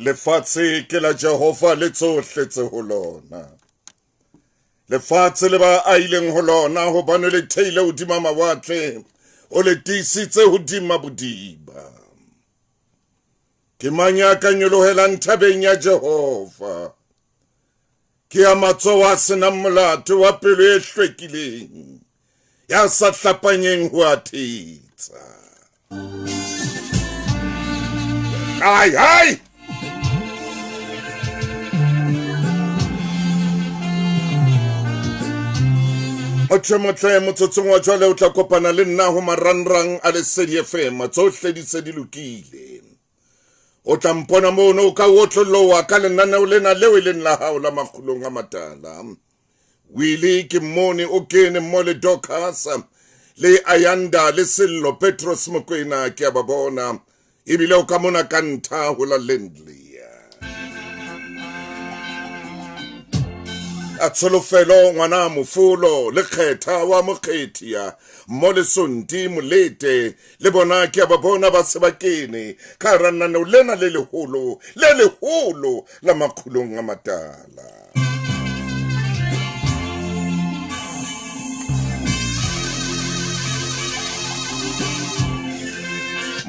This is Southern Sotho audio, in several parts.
Lefatshe ke la Jehova le tsohle tse ho lona. Lefatshe le ba ahileng ho lona, hobane le theile hodima mawatle, o le tiisitse hodima bodiba. Ke mang ya ka nyolohelang thabeng ya Jehova? Ke ya matsoho a senang molato, wa pelo e hlwekileng, ya sa hlapanyeng ho a thetsa. Ai, ai! Motho e motle motsotsong wa jwale o tla kopana le nna ho marangrang a Lesedi FM. Tsohle di se di lokile. O tla mpona mono o ka otloloha ka lenaneo lena leo e leng la hao la makgulong a matala. Willie ke mmone o kene mmo le Dorcas le Ayanda le Sello Petros Mokwena ke a ba bona ebile o ka mona ka ntha ho la Lindley. A tsholofelo ngwana mofolo le kgetha wa mokgethia mmo le Sonti Molete le bona ke a ba bona ba se ba kene ka hara lenaneo lena le leholo le leholo la makgulong a matala.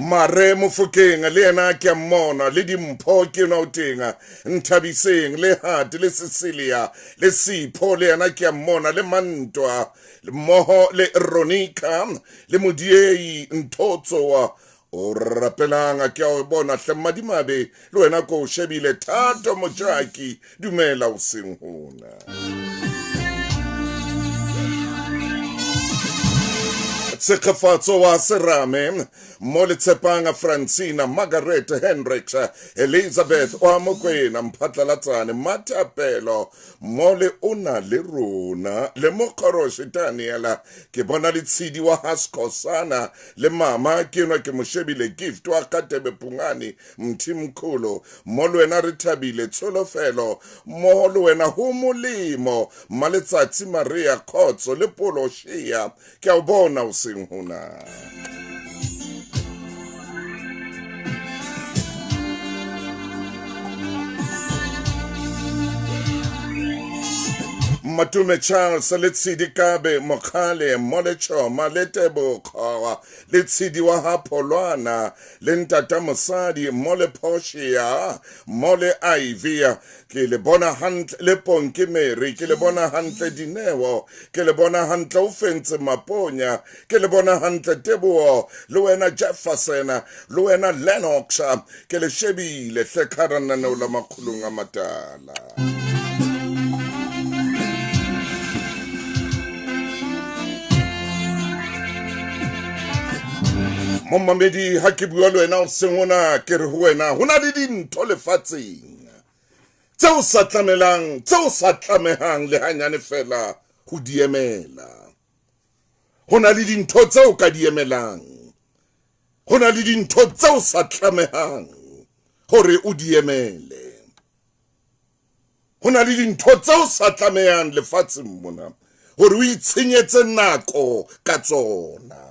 Mare Mofokeng le yena ke a mmona, le Dimpho ke enwa o teng, Nthabiseng le Hati le Cecilia le Sipho le yena ke a mmona, le Mantwa mmoho le Ronica le Modiei Nthotsoa o rapelang ke a o bona hle mmadimabe le wena ko o shebile Thato Mojaki dumela o seng hona. Tshegofatso wa Serame mo le Tshepang Francina Margaret Hendricks Elizabeth wa Mokwena Mphatlalatsane Mathapelo mo le o na le rona le Mokgoroši Daniela ke bona le Tshidi wa Haskosana le mama ke enwa ke mo shebile Gift wa Katebe Pungane Mthimkholo mo le wena re thabile Tsholofelo mo le wena ho molemo Mmaletsatsi Maria Khotso le Polo Shea ke a o bona o seng hona. Matume Charles le Tshidi Kabe Mokgale Mole Choma le Tebo Kgowa le Tshidi wa ha Pholwana le Ntata Mosadi Mole Portia Mole Ivy ke le bona hantle le Ponke Mary ke le bona hantle Dineo ke le bona hantle o fentse Maponya ke le bona hantle Teboho le wena Jefferson le wena Lennox ke le shebile hle kharananeo la makgolong a matala. Momamedi ha ke bua le wena o seng ona ke re ho wena ho na le dintho lefatsheng tseo sa tlamelang tseo sa tlamehang le hanyane fela ho di emela. Ho na le dintho tseo ka di emelang, ho na le dintho tseo sa tlamehang hore o di emele. Ho na le dintho tseo sa tlamehang lefatsheng mona hore o itshenyetse nako ka tsona.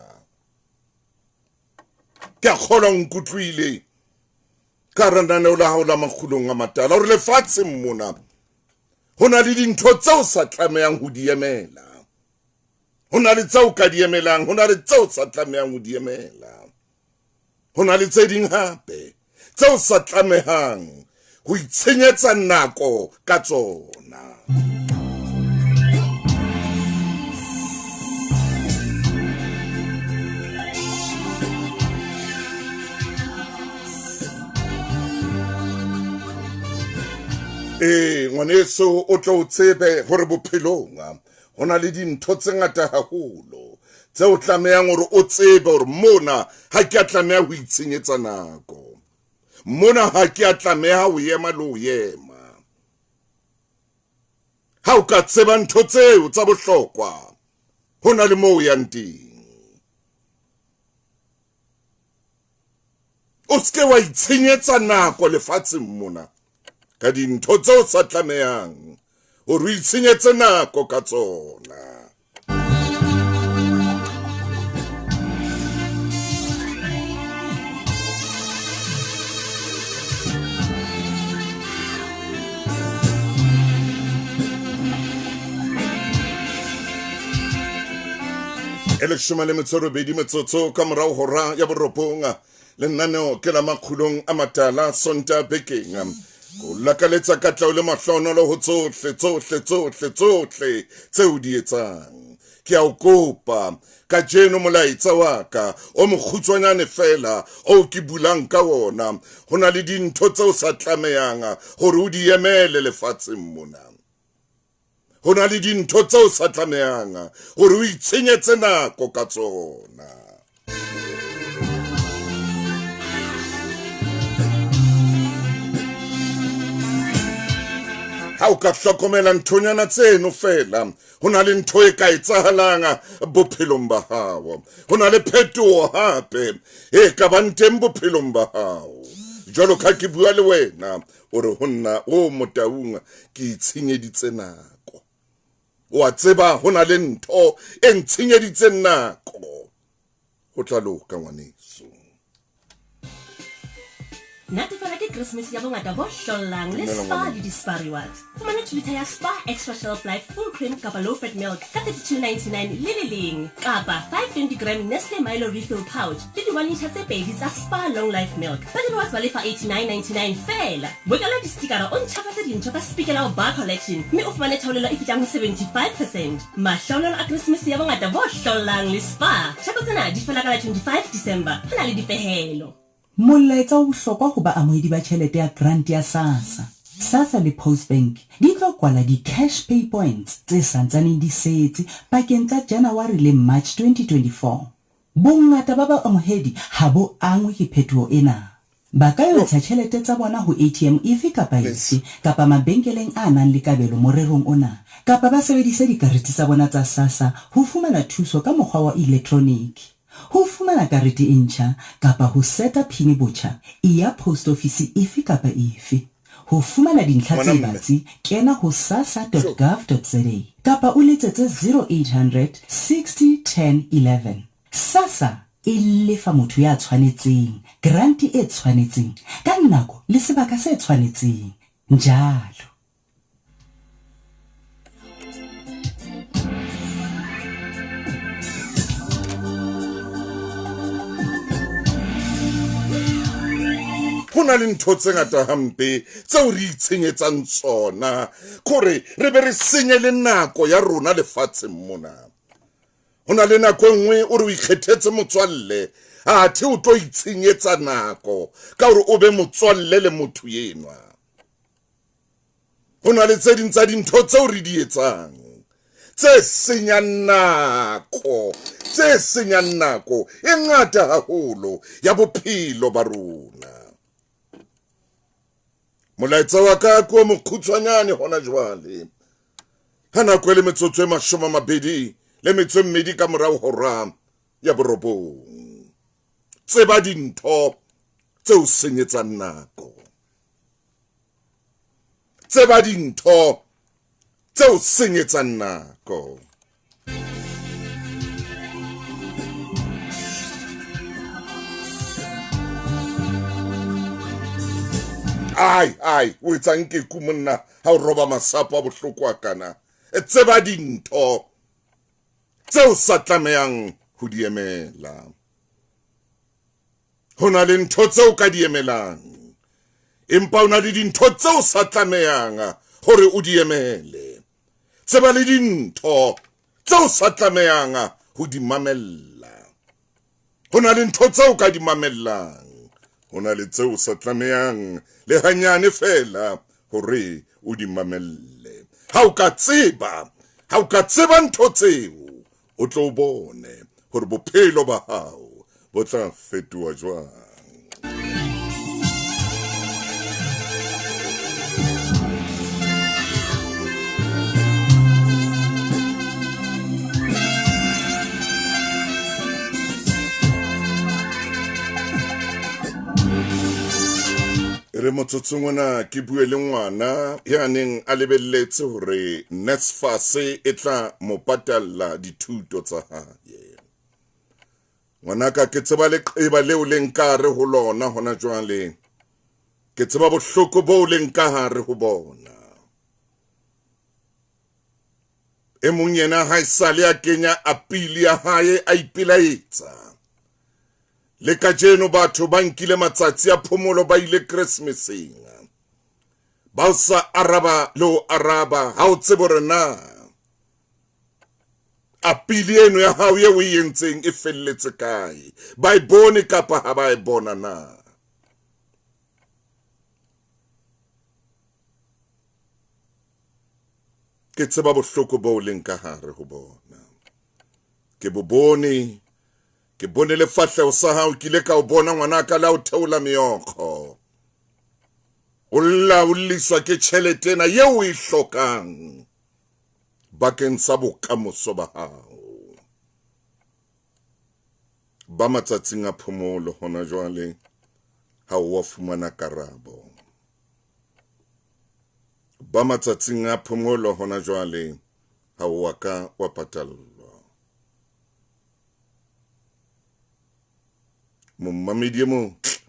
Ke a kgolwa o nkutlwile ka hara lenaneo la hao la makgulong a matala hore lefatsheng mona ho na le dintho tseo sa tlamehang ho di emela. Ho na le tseo ka di emelang, ho na le tseo sa tlamehang ho di emela. Ho na le tse ding hape tseo sa tlamehang ho itshenyetsa nako ka tsona. Ee, ngwaneso o tlo o tsebe hore bophelong ho na le dintho tse ngata haholo tse o tlamehang hore o tsebe hore mona ha ke a tlameha ho itshenyetsa nako, mona ha ke a tlameha ho ema le ho ema. Ha o ka tseba ntho tseo tsa bohlokwa, ho na le moo o yang teng. O se ke wa itshenyetsa nako lefatsheng mona ka dintho tseo sa tlamehang hore o itshenyetse nako ka tsona. E 18 metsotso ka morao hora ya 9, lenaneo ke la Makgulong a Matala Sonta bekeng. Ko lakaletsa katleho le mahlonolo ho tsohle tsohle tsohle tsohle tseo di etsang. Ke a o kopa kajeno molaetsa wa ka o mokgutshwanyane fela o ke bulang ka wona. Ho na le dintho tseo sa tlamehang hore o di emele lefatsheng mona. Ho na le dintho tseo sa tlamehang hore o itshenyetse nako ka tsona. Ha o ka hlokomela nthonyana tseno fela, ho na le ntho e ka etsahalang bophelong ba hao. Ho na le phetoho hape e ka bang teng bophelong ba hao. Jwalo ka ke bua le wena, o re ho nna, o Motaung, ke itshenyeditse nako. O a tseba ho na le ntho e ntshenyeditseng nako. Ho tla loka ngwaneso. Natefela ke Christmas ya bongata bo hlollang le Spa le di-Spa Rewards. Fumana 2 liter ya Spa Extra Shelf Life Full Cream kapa Low Fat Milk ka 32.99 le le leng, kapa 520 gram Nestle Milo Refill Pouch le di 1 liter tse pedi tsa Spa Long Life Milk. Ba di Rewards ba lefa 89.99 feela. Bokella di-stickera o ntjhafatse dintho ka Spikelau Bar Collection mme o fumane theolelo e fihlang ho 75%. Mahlohonolo a Christmas ya bongata bo hlollang le Spa. Theko tsena di fela ka la 25 December. Ho na le dipehelo. Molaetsa wa bohlokwa ho baamohedi ba tjhelete ya grant ya SASSA. SASSA le Postbank di tlo kwala di-cash pay points tse sa ntsaneng di setse pakeng tsa Janawari le March 2024. Bongata ba baamohedi ha bo angwe ke phetoho ena. Ba ka yo ntsha tjhelete tsa bona ho ATM efe kapa efe kapa mabenkeleng a nang le kabelo morerong ona, kapa ba sebedise dikarete tsa bona tsa SASSA ho fumana thuso ka mokgwa wa elektroniki. Ho fumana karete e ntjha kapa ho seta phini botjha, eya post ofisi efe kapa efe. Ho fumana dintlha Ngwana tse mme. batsi, kena ho sassa dot Sho. gov dot za kapa o letsetse 0800 60 10 11. SASSA e lefa motho ya tshwanetseng grant e tshwanetseng ka nako le sebaka se tshwanetseng njalo. Ho na le ntho tse ngata hampe tseo re itshenyetsang tsona, kore re be re senye le nako ya rona lefatsheng mona. Ho na le nako e nngwe o re o ikgethetse motswalle, athe o tlo itshenyetsa nako ka hore o be motswalle le motho enwa. Ho na le tse ding tsa dintho tseo re di etsang tse senyang nako, tse senyang nako e ngata haholo ya bophelo ba rona. Molaetsa wa ka ke o mokgutshwanyane hona jwale. Ha nako e le metsotso e 22 ka morao hora ya 9. Tseba dintho tseo senyetsang nako. Tseba dintho tseo senyetsang nako. Ai, ai, o etsang keku monna ha o roba masapo a bohloko a kana. Tseba dintho tseo sa tlamehang ho di emela. Ho na le ntho tseo ka di emelang, empa o na le dintho tseo sa tlamehang hore o di emele. Tseba le dintho tseo sa tlamehang ho di mamella. Ho na le ntho tseo ka di mamellang, ho na le tseo sa tlamehang le hanyane fela hore o di mamelle. Ha o ka tseba, ha o ka tseba ntho tseo, o tlo bone hore bophelo ba hao bo tla fetoha jwang. Re motsotsong ona ke bue le ngwana ya neng a lebelletse hore NSFAS e tla mo patalla dithuto tsa hae. Ngwanaka, ke tseba leqeba leo le nkare ho lona hona jwale. Ke tseba bohloko bo leng ka hare ho bona. E mong yena ha esale a kenya apili ya hae a ipelaetsa. Le kajeno batho ba nkile matsatsi a phomolo ba ile Christmaseng. Ba o sa araba le ho araba, ha o tsebe hore na apili eno ya hao eo o e entseng e felletse kae. Ba e bone kapa ha ba e bona na? Ke tseba bohloko bo leng ka hare ho bona. Ke bo bone, ke bone lefahleho sa hao, ke ile ka o bona ngwanaka la o theola meokgo. O lla o lliswa ke tjhelete ena eo o e hlokang bakeng sa bokamoso ba hao. Ba matsatsing a phomolo hona jwale ha o wa fumana karabo. Ba matsatsing a phomolo hona jwale ha o wa ka wa patallwa. Momamedi e motle,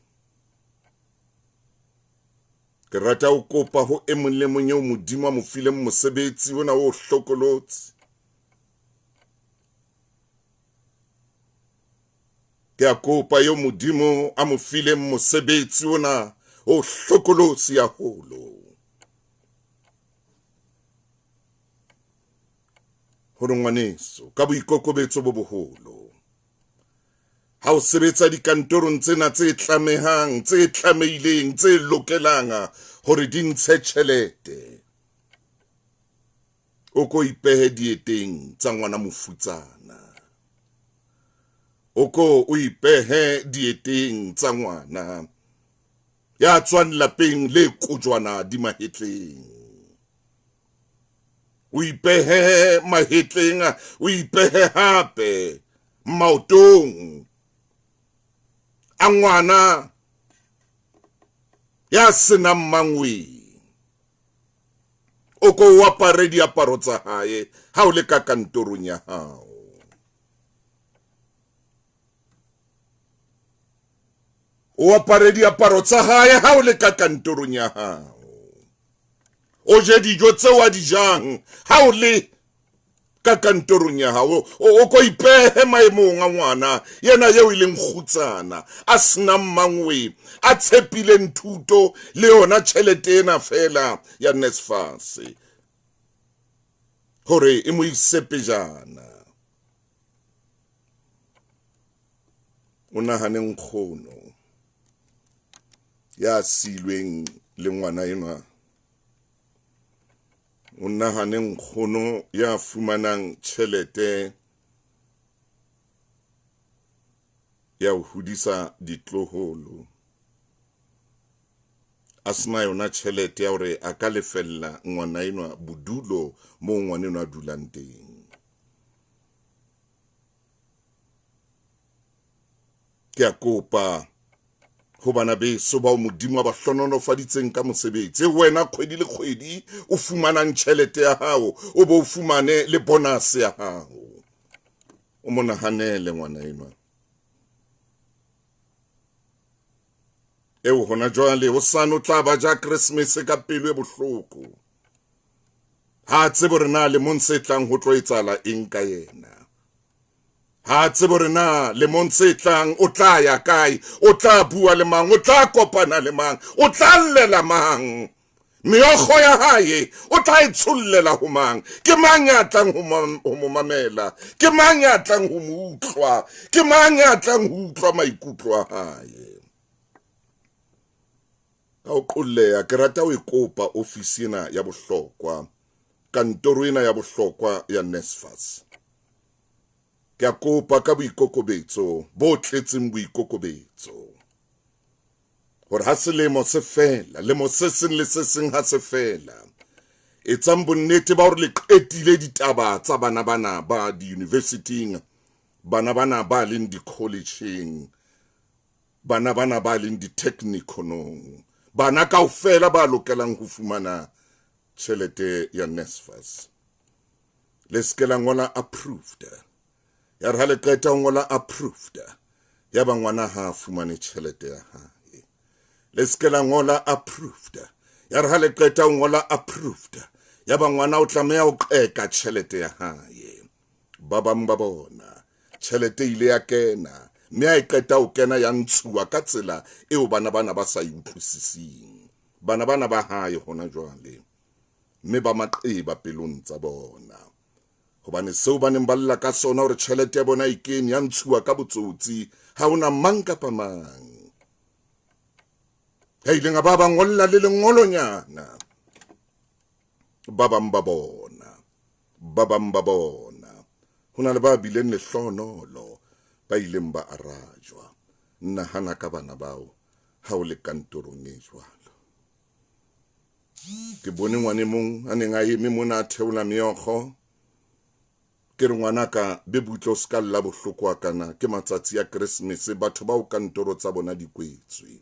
ke rata ho kopa ho e mong le mong eo Modimo a mo fileng mosebetsi ona o hlokolotse. Ke a kopa eo Modimo a mo fileng mosebetsi ona o hlokolotse haholo. Hore ngwaneso ka boikokobetso bo boholo, ha o sebetsa dikantorong tsena tse tlamehang, tse tlamehileng, tse lokelang hore di ntshe tjhelete, o ko ipehe dieteng tsa ngwana mofutsana. O ko o ipehe dieteng tsa ngwana ya tswang lapeng le kojwana di mahetleng. O ipehe mahetleng, o ipehe hape maotong a ngwana ya senang mangwe. O ko o apare diaparo tsa hae ha o le ka kantorong ya hao. O apare diaparo tsa hae ha o le ka kantorong ya hao. O je dijo tseo a di jang ha o le ka kantorong ya hao. O ko ipehe maemong a ngwana yena eo e leng kgutsana, a senang mangwe, a tshepileng thuto le yona tjhelete ena fela ya NSFAS hore e mo ise pejana. O nahane nkgono ya silweng le ngwana enwa. O nahane nkgono ya fumanang tjhelete ya ho hodisa ditloholo, a sena yona tjhelete ya hore a ka lefella ngwana enwa bodulo moo ngwana enwa a dulang teng. Ke a kopa ho bana beso bao Modimo a ba hlohonolofaditseng ka mosebetsi, wena kgwedi le kgwedi o fumanang tjhelete ya hao, o bo o fumane le bonus ya hao, o mo nahanele ngwana enwa eo hona jwale hosane o tla ba ja Christmas ka pelo e bohloko. Ha a tsebe hore na lemong se tlang ho tlo etsahala eng ka yena. Ha tsebe hore na lemong se tlang o tla ya kae, o tla bua le mang, o tla kopana le mang, o tla llela mang, meokgo ya hae o tla e tshollela ho mang, ke mang ya tlang ho mo mamela, ke mang ya tlang ho mo utlwa, ke mang ya tlang ho utlwa maikutlo a hae. Ka ho qolleha, ke rata ho e kopa ofisi ena ya bohlokwa, kantoro ena ya bohlokwa ya NSFAS. Ke a kopa ka boikokobetso bo tletseng boikokobetso hore ha selemo se fela, lemo se seng le se seng ha se fela, etsang bonnete ba hore le qetile ditaba tsa bana bana ba di-universityng, bana bana ba leng di-collegeng, bana bana ba leng di-techniconong, bana kaofela ba lokelang ho fumana tjhelete ya NSFAS. Le se ke la ngola approved. Ya re ha le qeta ho ngola approved, ya ba ngwana ha fumane tjhelete ya hae. Le se ke la ngola approved. Ya re ha le qeta ho ngola approved, Yaba ngwana o tlameha ho qeka tjhelete ya hae. Ba bang ba bona tjhelete ile ya kena, mme ha e qeta ho kena ya ntshuwa ka tsela eo bana bana ba sa e utlwisising. Bana bana ba hae hona jwale, mme ba maqeba pelong tsa bona. Hobane seo ba neng ba lla ka sona hore tjhelete ya bona e kene ya ntshuwa ka botsotsi, ha hona mang kapa mang ya ileng a ba ba ngolla le lengolonyana. Ba bang ba bona, ba bang ba bona, ho na le ba bileng lehlohonolo ba ileng ba arajwa. Nahana ka bana bao ha o le kantorong e jwalo. Ke bone ngwane mong a neng a eme mona a theola meokgo. Ke re ngwanaka be butle o ska lla bohloko wa kana, ke matsatsi a Keresemese, batho bao kantoro tsa bona di kwetswe.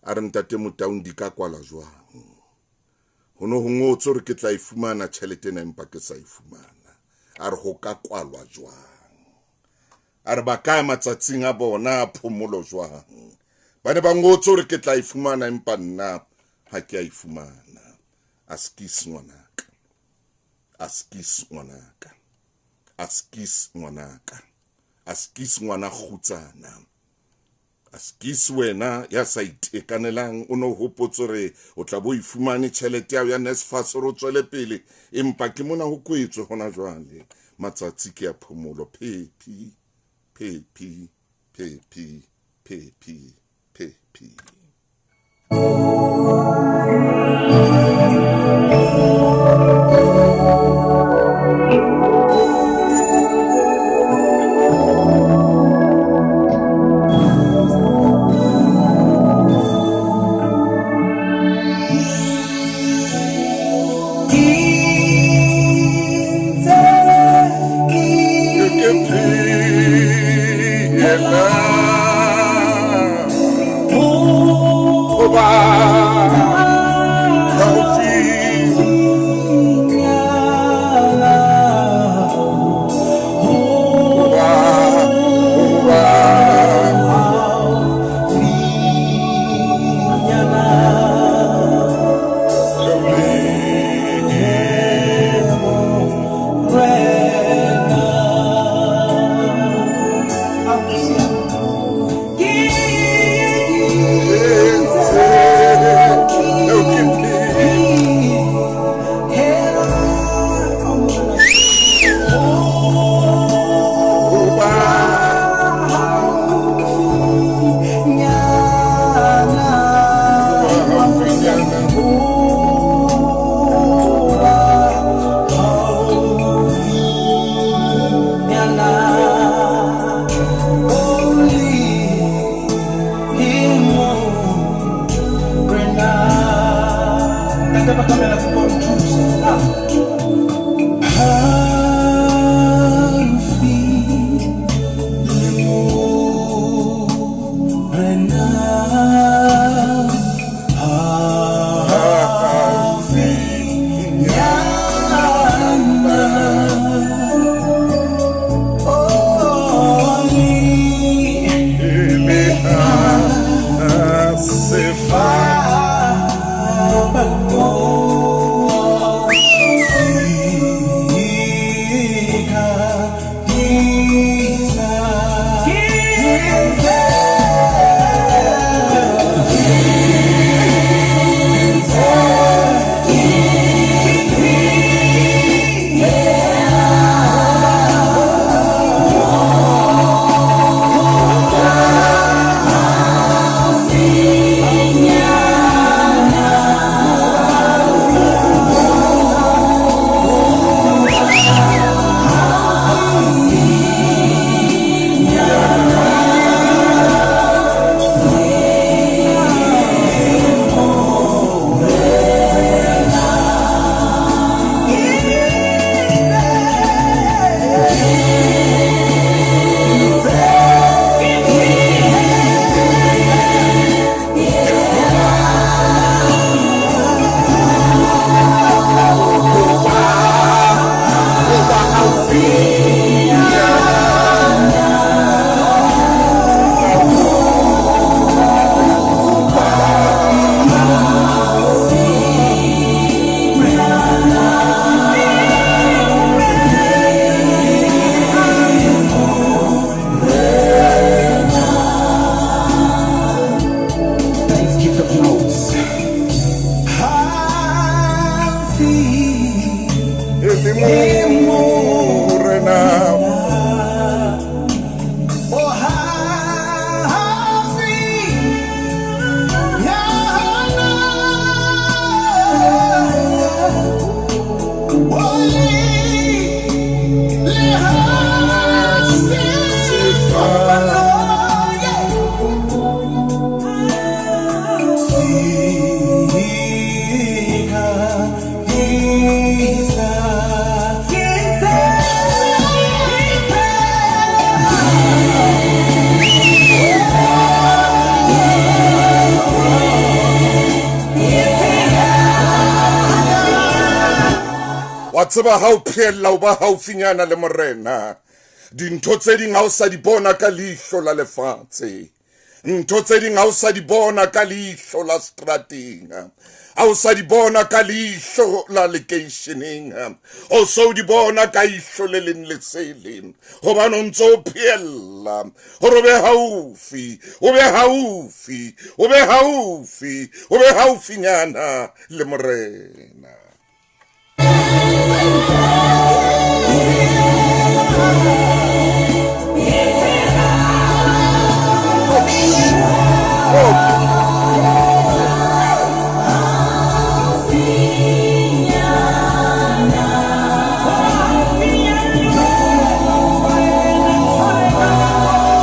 A re ntate Motaung di ka kwala jwang? Ho no ho ngotswe hore ke tla e fumana tjhelete ena, empa ke sa e fumana. A re ho ka kwalwa jwang? A re ba kae matsatsing a bona a phomolo jwang? Ba ne ba ngotswe hore ke tla e fumana, empa nna ha ke a e fumana. Askis ngwanaka, askis ngwanaka, askis ngwanaka, askis ngwana kgutsana. Askis wena ya sa itekanelang, o no hopotse hore o tla bo e fumane tjhelete ya hao ya NSFAS hore o tswele pele, empa ke mona ho kwetswe hona jwale. Matsatsi ke a phomolo. Phephi, phephi, phephi, phephi, phephi. Wa tseba ha o phehella o ba haufinyana le Morena, dintho tse ding ha o sa di bona ka leihlo la lefatshe, ntho tse ding ha o sa di bona ka leihlo la strateng, ha o sa di bona ka leihlo la lekeisheneng, o so di bona ka ihlo le leng lesele, hobane o ntso o phehella hore o be haufi, o be haufi, o be haufi, o be haufinyana le Morena.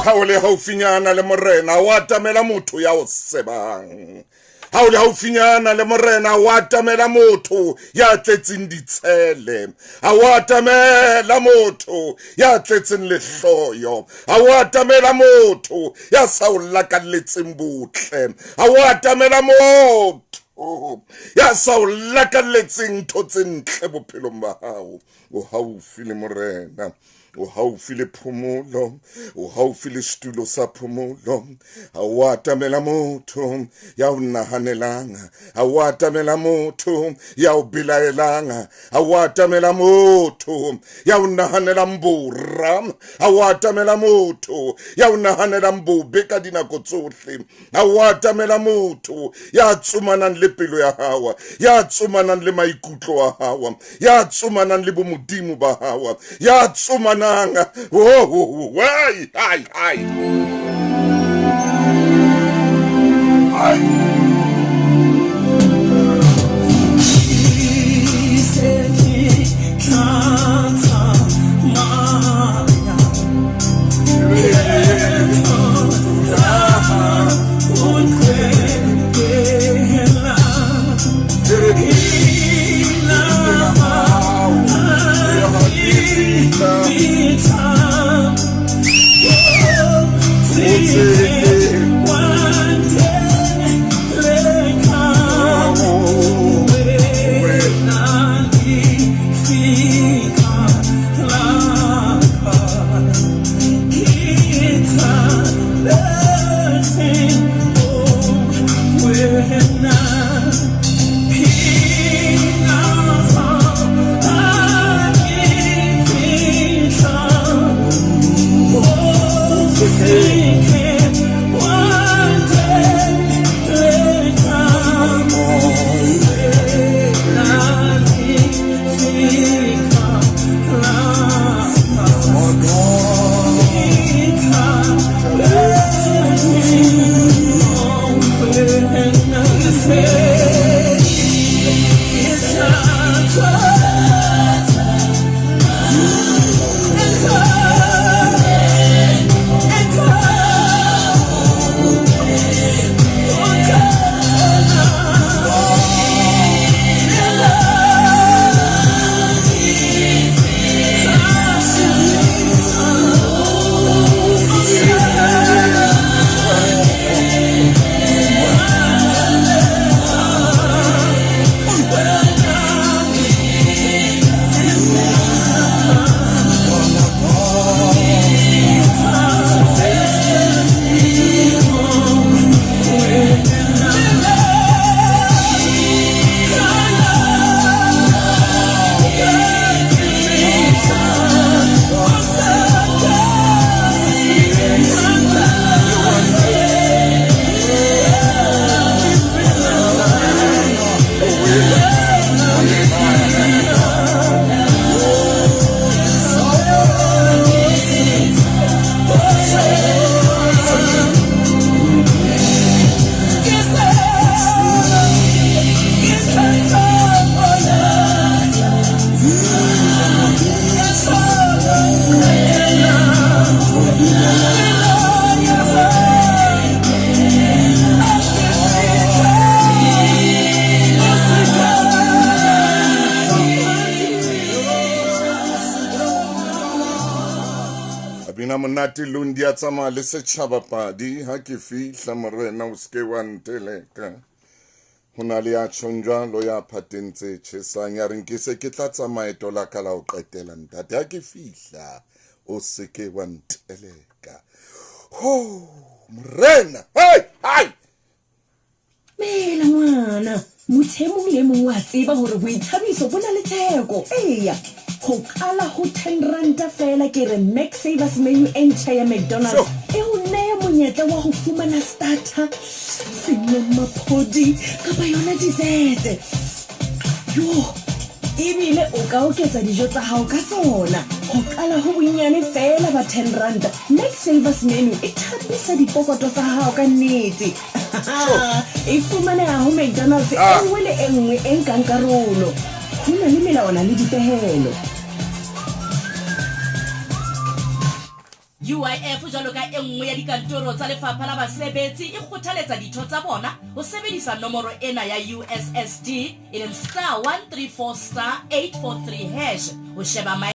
Ha o le haufinyana le Morena, o atamela motho ya o sebang. Ha o le haufinyana le Morena, o atamela motho ya tletseng ditshele. Ha o atamela motho ya tletseng lehloyo. Ha o atamela motho ya sa o lakalletseng botle. Ha o atamela motho ya sa o lakalletseng ntho tse ntle bophelong ba hao. O haufi le Morena, o haufi le phomolo, o haufi le setulo sa phomolo. Ha o atamela motho ya o nahanelang, ha o atamela motho ya o belaelang, ha o atamela motho ya o nahanelang bora, ha o atamela motho ya o nahanelang bobe ka dinako tsohle, ha o atamela motho ya tsomanang le pelo ya hao, ya tsomanang le maikutlo a hao, ya tsomanang le bomodimo ba hao, ya tsomanang oh, ai ai ai ai. Monate Lundi a tsamaya le setjhaba padi. Ha ke fihla Morena o seke wa nteleka. Ho na le ya tjhong jwalo ya phateng tse tjhesang ya reng ke se ke tla tsamaeto la ka la ho qetela ntate ha ke fihla o se ke wa nteleka. Ho morena hey hai Mela ngwana, motho e mong le e mong wa tseba hore boithabiso bo na le theko. Eya, ho qala ho ten ranta feela ke re Mac Savers menu e ntjha ya McDonald's e o neya monyetla wa ho fumana starter, senomaphodi kapa yona dessert. Yoh! Ebile o ka oketsa dijo tsa hao ka tsona. Ho qala ho bonnyane feela ba ten ranta, Mac Savers menu e thapisa dipokoto tsa hao ka nnete. E fumaneha ho McDonald's e nngwe le e nngwe e nkang karolo. Ho na le melawana le dipehelo. UIF jwalo ka e nngwe ya dikantoro tsa Lefapha la Basebetsi e kgothaletsa ditho tsa bona ho sebedisa nomoro ena ya USSD e leng star 134 star 843 hash ho sheba maemo.